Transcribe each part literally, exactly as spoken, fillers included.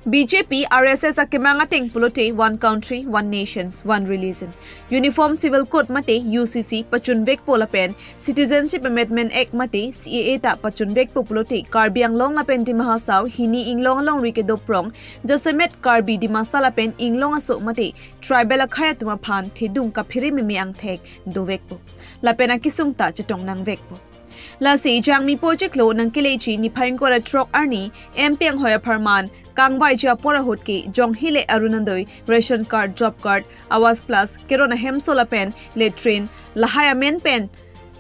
B J P R S S akemang ateng pulote One Country, One Nations, One Religion, Uniform Civil Code mate U C C pachunvekpo lapen Citizenship Amendment Act mate C A A ta pachunvekpo pulote Karbi Anglong lapen Dima Hasao hini inglong alongri kedoprong jasemet Karbi, Dimasa lapen inglong aso mate tribal akhei atum aphan thedung kaphere meme angthek dovekpo lapen akesung ta chetong nangvekpo. Lasi Jangmipo chiklo nangkeleji niphai ingkoi ra throk arni M P anghoi apharman kangvaiji apor ahut ke Jonghile Orunodoi, Ration Card, Job Card, Awas Plus, Keron ahemso lapen latrine lahai amen pen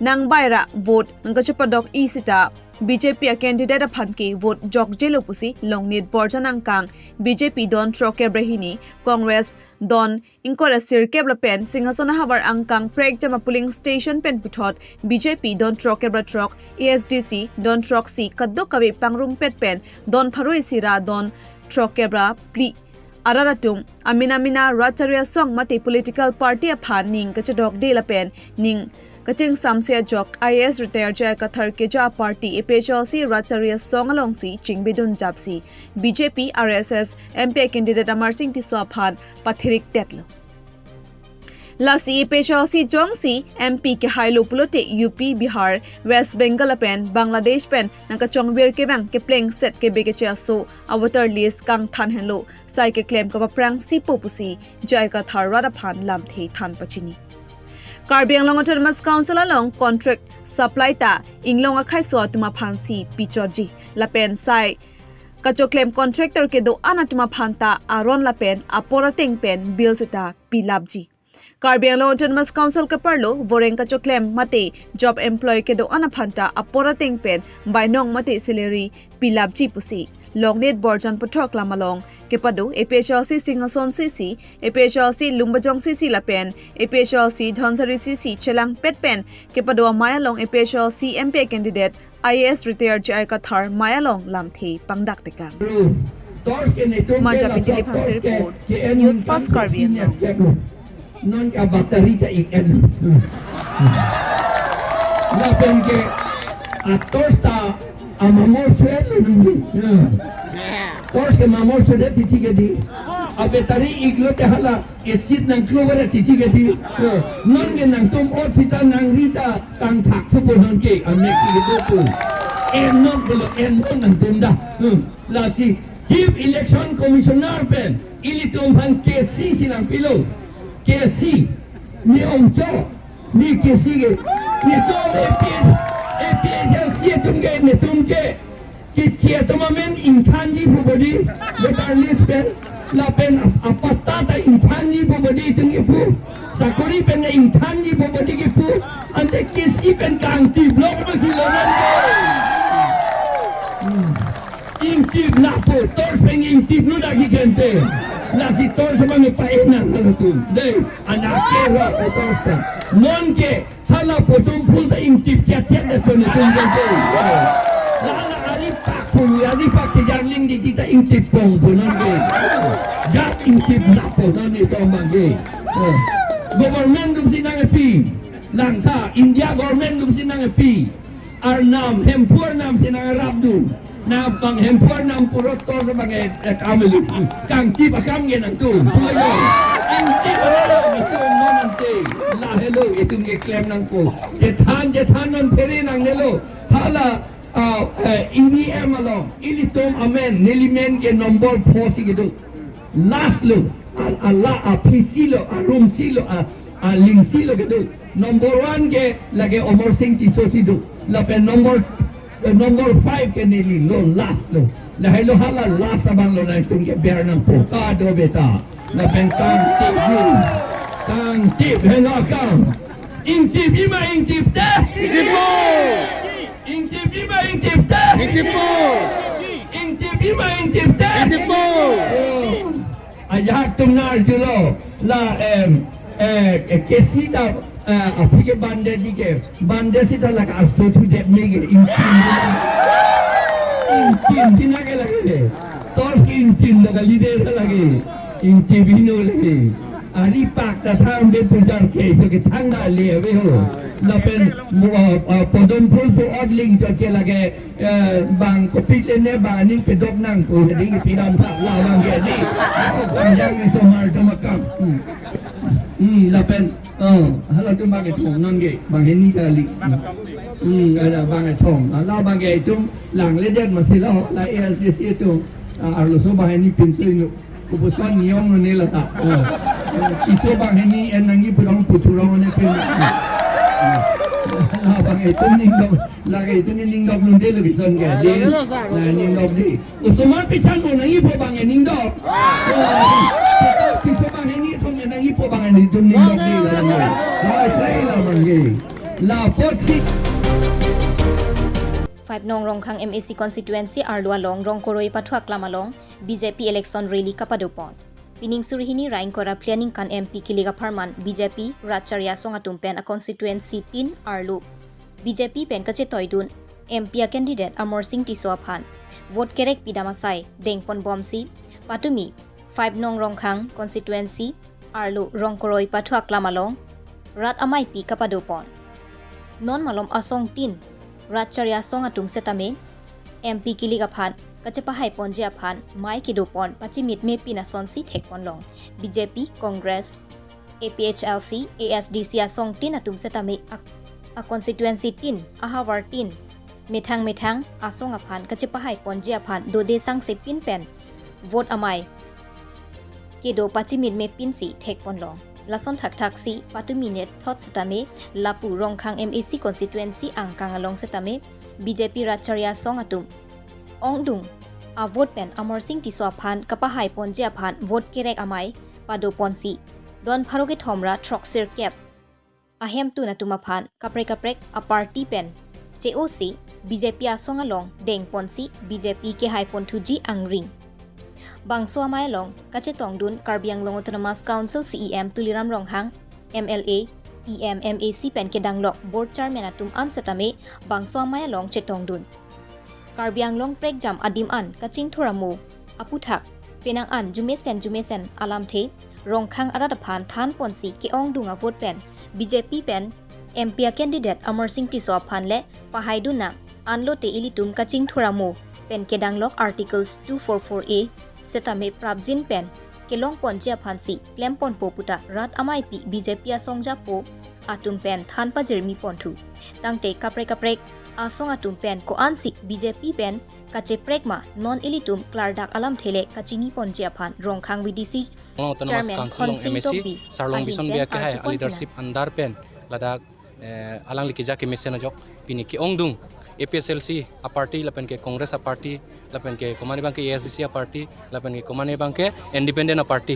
nangbai ra vote nangkachepadok-i seta B J P a candidate aphan ke vote jokjelo pusi Longnit Borjan angkang B J P don throk kep ra hini, Congress don ingkoi ra sirkep lapen Singhason ahavar angkang prekjam a polling station pen puthot B J P don throk kep ra throk, A S D C don throksi kadokave pangrumpet pen don pharo isi ra don throk kep ra phli arat atum amin amin a rat chari asong mate political party aphan ning kachedokde lapen ning kachingsamse ajok I A S retired J I Kathar keja party A P H L C rat chari asong alongsi chingbedun japsi B J P R S S M P candidate Amarsing Tisso aphan pathirik tetlo. Lasi A P H L C jongsi M P kehailo pulote U P, Bihar, West Bengal lapen Bangladesh pen nangkachongvir kevang keplengset kebe keche aso a voter list kangthan henlo, sai keklem kapaprangsipo pusi J I Kathar rat aphan lamthe than pachini. Karbi Anglong Autonomous Council along contract supply ta inglong akhei aso atum aphansi pichotji lapen sai kachoklem contractor kedo-an atum aphan ta aron lapen apor ateng pen bill seta pilapji. Karbi Anglong Autonomous Council kaparlo voreng kachoklem mate job employee kedo-an aphan ta apor ateng pen bainong mate salary pilapji pusi Longnit Borjan puthot lam along kepado A P H L C Singhason C C, A P H L C Lumbajong C C lapen A P H L C Dhansiri C C chelangpet pen kepado amei along A P H L C M P candidate I A S retired J I Kathar mei along lamthe pangdak tekang. Manja Pintilip Hanse reports, News Fast Karbi Anglong. Non ke battery ta ik-et. Lapen ke a torch ta amamor suet lo nunggu. Torch ke mamor suet titi ke di. A battery iklo te hala acid nangklo vare titi ke di. Non ke nangtum ot sita nangri ta tangthak thupo non ke amek ke do tu. En non belo en non nangtum da. Lasi Chief Election Commissioner pen ilitum aphan K C si nangpilo. K C ni ongcho ni K C ke. Netum A P H, A P H L C atum ke, netum ke, keche atum amen ingthanji pu bodi, voter list pen, lapen ap-, apatta ta ingthanji pu bodi itum kipu, sakori pen ingthanji pu bodi kipu, ante K C pen kangtip lo ma si lo nang ke. Hmm. Ingtip lapo, torch pen ingtip lo lagi gente. Lasi torch abang pa-en nang halatum. Dei, anak ke ro ko torch pen. Non ke, hala poto phul ta ingtip chet chet de pen tum gente. La hala ari pak phul, ari pak ke jarling di kita ingtip pong pu non ke. Jat ingtip lapo non ni to mang ke. Eh. Government atum si nangpi. Langtha, India government atum si nangpi. Arnam, Hemphu arnam si nangrap dun. Nabang Hemphu arnam purot tor bang e, e, kamelu. Kangtip akam ke nangtum. Puyo. Ingtip akam nangtum non ante. Lahelo itum keklem nangpo. Chethan, chethan non phere nangnelo. Hala, ah, eh, E V M along. Ilitum amen, neli men ke number four si kedo. Last lo, a, a la, a P C lo, a room si lo, a, a ling si lo kedo. Number one ke lake Amarsing Tisso si do. Lapen number, eh, number five ke neli lo, last lo. Lahelo hala last abang lo nangtum ke ber nangpo. Kado beta. Lapen kangtip ni. Kangtip helo akam. Ingtipji ma ingtip te? Ingtippo! Ingtipji ma ingtip te? Ingtippo! Ingtipji ma ingtip te? Ingtippo! Oh. Ajahak atum nang-arjulo, la, em, eh, eh, K C ta, eh, aphi ke bande di ke, bande sita la ka aso thu det me ke, ingtin di na. Ingtin di na ke lake. Torch ke ingtin lo kali de lake. Ingtin bino lake. Ari pak ta thang be pujar ke, so ke thang da le ave ho. Lapen mo, ah, ah, podom phul po odling jo ke lake, eh, bang kopit le ne bang aning pedok nang po, ding piram tha la bang ke di. Bang jang ni so mar to makam. Hmm. Hmm, lapen, oh, hala to bang ke thong non ke, bang hini kali. Hmm, ada bang ke thong. Ala bang ke itum lang le det masih lo, la A S D C itum, ah, arloso bang hini pinso inu. Kopuson niong lo ne la ta. Oh. Iso bang hini en nangji pudong puthurong ne pen. La bang itum ningdok, la ke itum ningdok nunde lo bison ke. Di. La ningdok di. Osomar pichan mo nangji po bang ningdok. Oh. Iso bang hini thom nangji po bang itum ningdok di la ne. La try la bang ke. La pot si. Five nong Rongkhang M A C constituency arlo along Rongkoroi pathu aklam along B J P election rally kapadopon. Pining suri hini ra ingkoi ra phli aningkan M P kilik apharman B J P Rat Chari Asong atum pen a constituency tin arlo B J P pen kachetoidun M P a candidate Amarsing Tisso aphan vote kerek pidam asai dengponbomsi patumi five nong Rongkhang constituency arlo Rongkoroi pathu aklam along rat ameipi kapadopon. Non malom asong tin Rat Chari Asong atum setame M P kilik aphan kachepahaiponji aphan mei kedopon pachimitme pin asonsi thekponlong. B J P, Congress, A P H L C, A S D C asong tin atum setame a, a constituency tin, ahavar tin, methang methang asong aphan kachepahaiponji aphan dode sangse pin pen vote amei kedo pachimitme pinsi thekponlong. Lason thakthak si patumi ne thot setame lapu Rongkhang M A C constituency angkang along setame B J P Rat Chari Asong atum ongdung a vote pen Amarsing Tisso aphan kapahaiponji aphan vote kerek amei padoponsi don pharo kethom ra throksirkep ahemtun atum aphan kaprek kaprek a party pen che-osi B J P asong along dengponsi B J P kehaiponthuji angring. Bangso amei along kachetongdun Karbi Anglong Autonomous Council C E M Tuliram Ronghang, M L A, E M, M A C pen kedanglok board chairman atum an setame bangso amei along chetongdun. Karbi Anglong prekjam adim an kachingthur amo aputhak penang an jumesen jumesen alamthe Rongkhang arat aphan thanponsi ke-ongdung a vote pen B J P pen M P a candidate Amarsing Tisso aphan le pahaidun nang, anlote ilitum kachingthur amo pen kedanglok Articles two four four A setame prapjin pen kelongponji aphansi klemponpo puta rat ameipi B J P asong japo atum pen than pajirmiponthu. Tangte kaprek kaprek asong atum pen ko-ansi B J P pen kacheprek ma non ilitum klardak alamthe le kachiniponji aphan Rongkhang V D C Anglong Autonomous Chairman Council along Khonsing M A C Tokbi Sarlong ahin Bison pen Bey akehai a arjupon leadership sinang. Under pen ladak, eh, alangli keja kemesen ajok pini ke-ongdung A P H L C a party lapen ke Congress a party lapen ke komatne abang ke A S D C a party lapen ke komatne abang ke independent a party.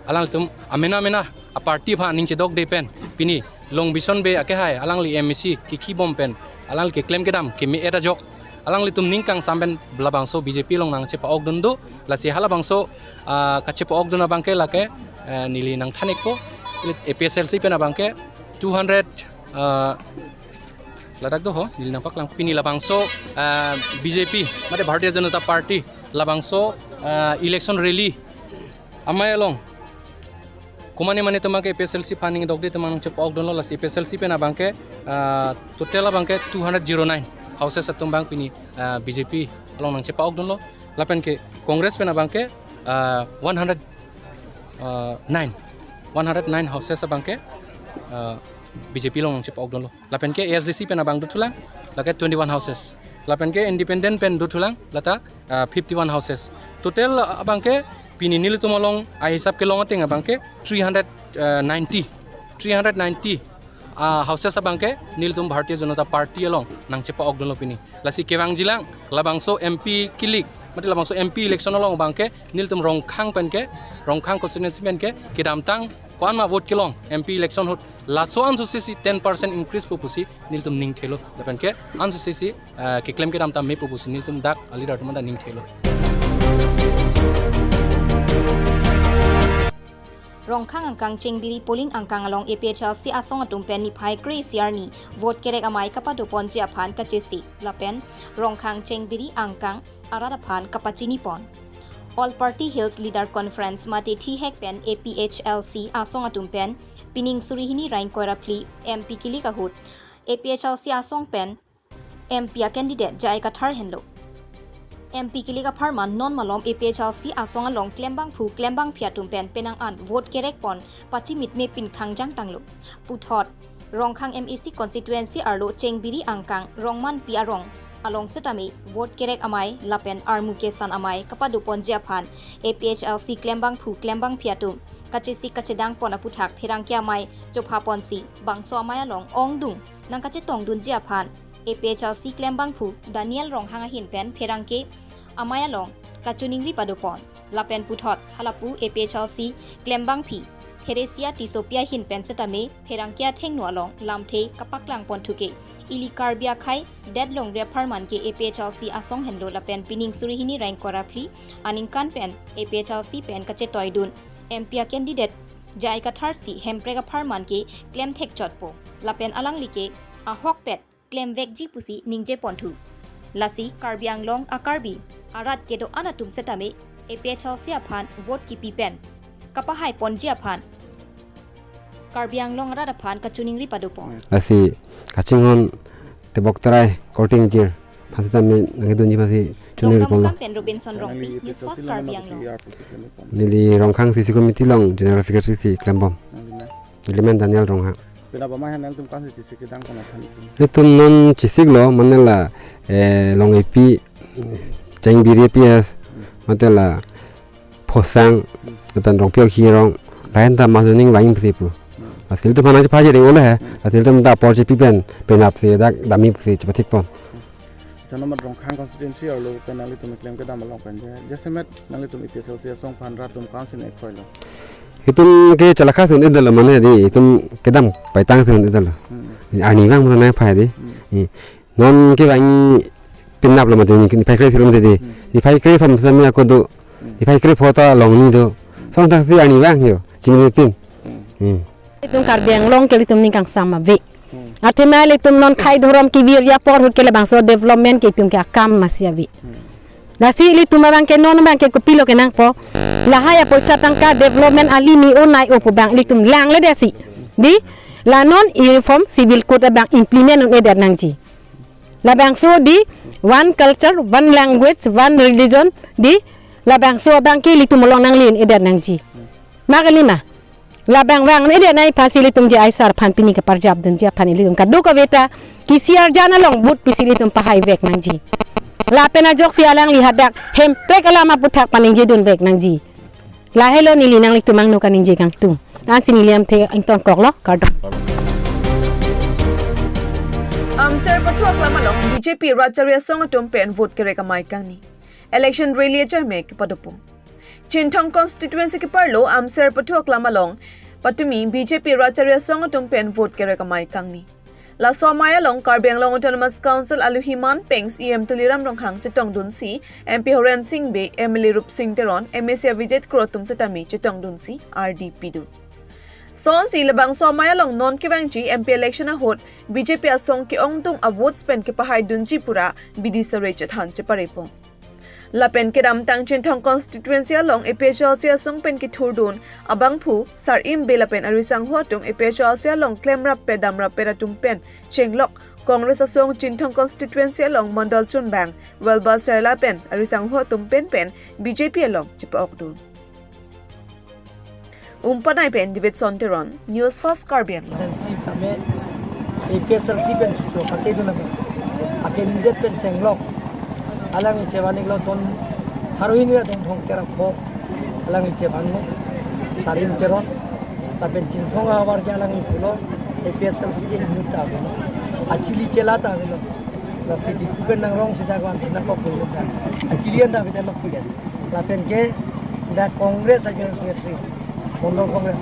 Alangtum amena amena a party aphan aning chedokde pen pini Long Bison Bey akehai alangli M A C kikhibom pen alangli keklem kedam keme-et ajok alanglitum ning kangsam pen labangso B J P along nangchepa-okdun do, lasi halabangso, ah, kachepa-okdun abang ke lake, eh, neli nangthan-ikpo, ili A P H L C pen abang ke two hundred, ah, ladak do ho, neli nangpaklang pini labangso, ah, B J P, mate Bharatiya Janata Party, labangso, ah, election rally amei along komatne mane atum abang ke A P H L C aphan aning dokde atum abang nangchepa-okdunlo, lasi A P H L C pen abang ke, ah, total abang ke two hundred zero nine houses atum abang pini, ah, B J P along nangchepa-okdunlo. Lapen ke Congress pen abang ke, ah, one hundred, ah, nine, one hundred nine houses abang ke, ah, B J P along nangchepa-okdunlo. Lapen ke A S D C pen abang dothulang, lake twenty-one houses. Lapen ke independent pen dothulang, lata, ah, fifty-one houses. Total, ah, abang ke pini nelitum along ahisap kelong ateng abang ke three hundred ninety, three hundred ninety, ah, houses abang ke nelitum Bharatiya Janata Party along nangchepa-okdunlo pini. Lasi kevangjilang labangso M P kilik, mate labangso M P election along abang ke nelitum Rongkhang pen ke, Rongkhang constituency pen ke kedamtang ko-an ma vote kelong M P election ahut laso ansose si ten percent increase po pusi nelitum ning thelo. Lapen ke ansose si, eh, keklem kedam ta mepo pusi nelitum dak a leader atum anta ning thelo. Rongkhang angkang Chengbiri polling angkang along A P H L C asong atum pen niphai kre-isi arni vote kerek amei kapadoponji aphan kachesi lapen Rongkhang Chengbiri angkang arat aphan kapachinipon. All Party Hills Leader Conference mate thihek pen A P H L C asong atum pen pining suri hini ra ingkoi ra phli M P kilik ahut A P H L C asong pen M P a candidate J I Kathar henlo. M P kilik apharman non malom A P H L C asong along klembangphu klembangphi atum pen penang an vote kerek pon pachimitme pinkhang jangtanglo. Puthot Rongkhang M A C constituency arlo Chengbiri angkang Rongmanpi arong along setame vote kerek amei lapen armu kesan amei kapadoponji aphan A P H L C klembangphu klembangphi atum kachesik kachedang pon aputhak pherangke amei chopha ponsi bangso amei along ongdung nangkachetongdunji aphan A P H L C klembangphu Daniel Ronghang ahin pen pherangke amei along kachiningri padopon. Lapen puthot halapu A P H L C klembangphi Theresia Tissopi ahin pen setame pherangke athengno along lamthe kapaklang ponthu ke ili Karbi akhei det longri apharman ke A P H L C asong henlo lapen pining suri hini ra ingkoi ra phli aningkan pen A P H L C pen kachetoidun M P a candidate J I Kathar si Hemprek apharman ke klemthek chotpo lapen alangli ke ahokpet klemvekji pusi ningje ponthu. Lasi Karbi Anglong a Karbi arat kedo-an atum setame A P H L C aphan vote kipi pen kapahai ponji aphan Karbi Anglong arat aphan kachiningri padopon. Lasi kachinghon tebok terai korte ingjir aphan setame nangkedunji aphansi chiningri Dokta ponlo. Mukam pen Robinson Rongpi, News Fast Karbi Anglong. Neli Rongkhang C C committee along General Secretary si klembom. Neli men Daniel Ronghang. Pina bama han nangtum kan si chesik kedang pon aphan itum. Itum non chesiklo mane la, eh, Long A P, Chengbiri A P S, mate la Phosang, Hmm. lapen Rongpi Hirong, lain ta masu ning vang pusi pu. Hmm. Lasi ilitum aphan nangchephaji ring ole he, Hmm. lasi ilitum ta apor chepi pen, penap si dak dam-i pusi chepathik pon. Sa nomor Rongkhang constituency arlo pen nanglitum klem kedam along pen je, jasemet nanglitum A P H L C asong aphan rat atum kan si nangkroilo. Itum ke chelakha sun-edetlo mane di, itum kedam paitang sun-edetlo. Hmm. Arni vang mane nangphai di. Hmm. I, non kevang penaplo mate niphai kre-thom mate di. Hmm. Niphai kre-thom setame ako do. Hmm. Niphai kre-pho ta longni do. Hmm. Song tak si arni vang yo, chimipin. Hmm. Hmm. Itum Karbi Anglong ke ilitum ning kangsam ave. Hmm. Athema ilitum non khei dhorom kevir apor ahut ke labangso development ke itum ke akam masi ave. Hmm. Lasi ilitum abang ke non abang ke kopilo kenangpo. Lahai apoisa tangka development alimi onai-o pu abang ilitum langledetsi. Di, la non Uniform Civil Code abang implement un-edet nangji. Labangso di one culture, one language, one religion di labangso abang ke ilitum along nangli un-edet nangji. Ma kali ma? Labang vang-edet nangji aphansi ilitum J I sir aphan pini kaparjapdunji aphan ilitum kadokave ta kisi arjan along vote pisi ilitum pahaivek nangji. Lapen ajoksi alangli hadak Hemprek alam aputhak paningjidunvek nangji. Lahelo neli nanglitum angno kaningje kangtung. Ansi neli lamthe ingtonkoklo, kardom. Amser pathu aklam along B J P rat chari asong atum pen vote kerek amei kangni. Election rally ajahak me kepadopon. Chinthong constituency keparlo Amser pathu aklam along patumi B J P rat chari asong atum pen vote kerek amei kangni. Laso amei along Karbi Anglong Autonomous Council aluhi man pen C E M Tuliram Ronghang chetongdunsi M P Horen Sing Bey, M L A Rupsing Teron, M A C Avijit Kro atum setame chetongdunsi ardi pidun. Sonsi labangso amei along non kevangji M P election ahut B J P asong ke-ongdung a-votes pen kepahaidunji pura bidi sare chethan cheparepon. Lapen kedamtang Chinthong constituency along A P H L C asong pen kethurdun abangphu Sarim Bey lapen arisangho atum A P H L C along klemrap pe damrap pe atum pen chenglok Congress asong Chinthong constituency along mandal chunbang Welbas Chaila pen arisangho atum pen pen B J P along chepa-okdun. Umpanai pen Davidson Teron, News Fast Karbi Anglong. Constituency tame A P H L C pen chuchu pate dun abang. A candidate pen chenglok. Alangli chevan-iklo ton haruhin ira dengthong kerap ho. Alangli chevanlo. Sarim Teron. Lapen Chinthong ahavar ke alangli pulo. A P H L C ke inut ta avelo. Achili chela ta avelo. Lasi Diphu pen nangrong sida ko antina ko pulo ta. Achili anta avelo pulo. Lapen ke dak Congress a General Secretary, Mondol Congress.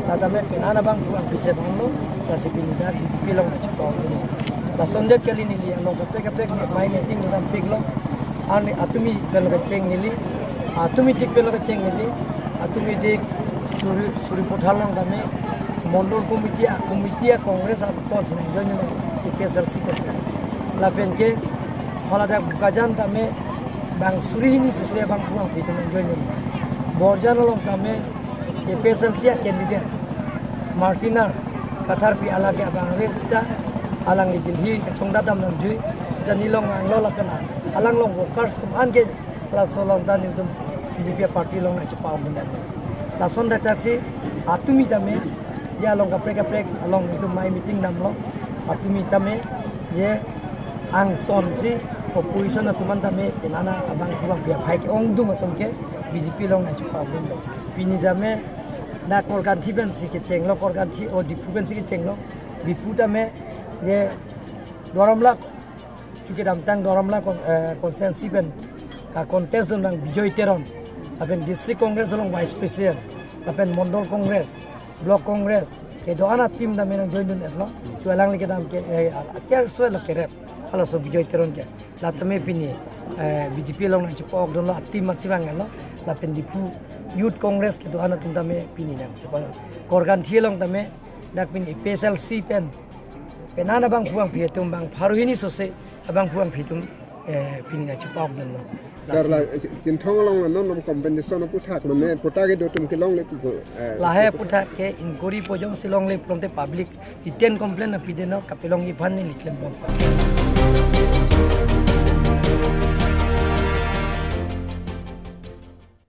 La tame penang abang pulang piche banglo, lasi pini dak B J P along na chupong. Lasondet kali neli along kaprek kaprek mai meeting dodam piklo. Ani atumi pelo kecheng neli, atumi dik pelo kecheng neli, atumi dik suri suri puthal long tame Mondol committee a committee a Congress a pon sini join neli A P H L C ko. Lapen ke hala dak Bokajan tame Bang suri hini sose bang puang pitu nang join nang. Borjan along tame A P H L C a candidate Martina Katharpi alage abang re sita alang di Delhi kachongdat dam nang jui sita nilong anglo lapen alang along workers tum an ke laso along ta nelitum B J P party along nangchepa-ok dun. Lason datak si atumi tame ya along kaprek kaprek along nelitum mai meeting damlo atumi tame ye angton si opposition atum an tame penana abang puang pi aphai ke-ongdung atum ke B J P along nangchepa-ok dunlo. Pini tame na Korkanthi pensi kechenglo, Korkanthi o Diphu pensi kechenglo. Diphu tame ye Duar Amla chuke damtang Duar Amla kon-, eh, constituency pen ka contest dun nang Bijoy Teron. Lapen District Congress along Vice President, lapen Mondol Congress, Block Congress kedo-an ateam tame nang join dun-etlo. Chualang le kedam ke, eh, achair soi lo kerep. Halaso Bijoy Teron ke. La tame pini, eh, B J P along nangchepa-ok dunlo ateam matsi bang lo. Lapen Diphu Youth Congress kedo-an atum tame pini nangchepa. Korkanthi along tame dak pini A P H L C pen penana bang puang pi atum bang pharo hini sose abang puang pi atum, eh, pini nangchepa-ok dunlo. Sir, la Chinthong along non nom compensation aputhak mane puthak kedo atum kelongle puko, eh, lahai puthak ke inquiry pojong si longle pulote public written complaint na pideno kapelongji aphan neli klembom.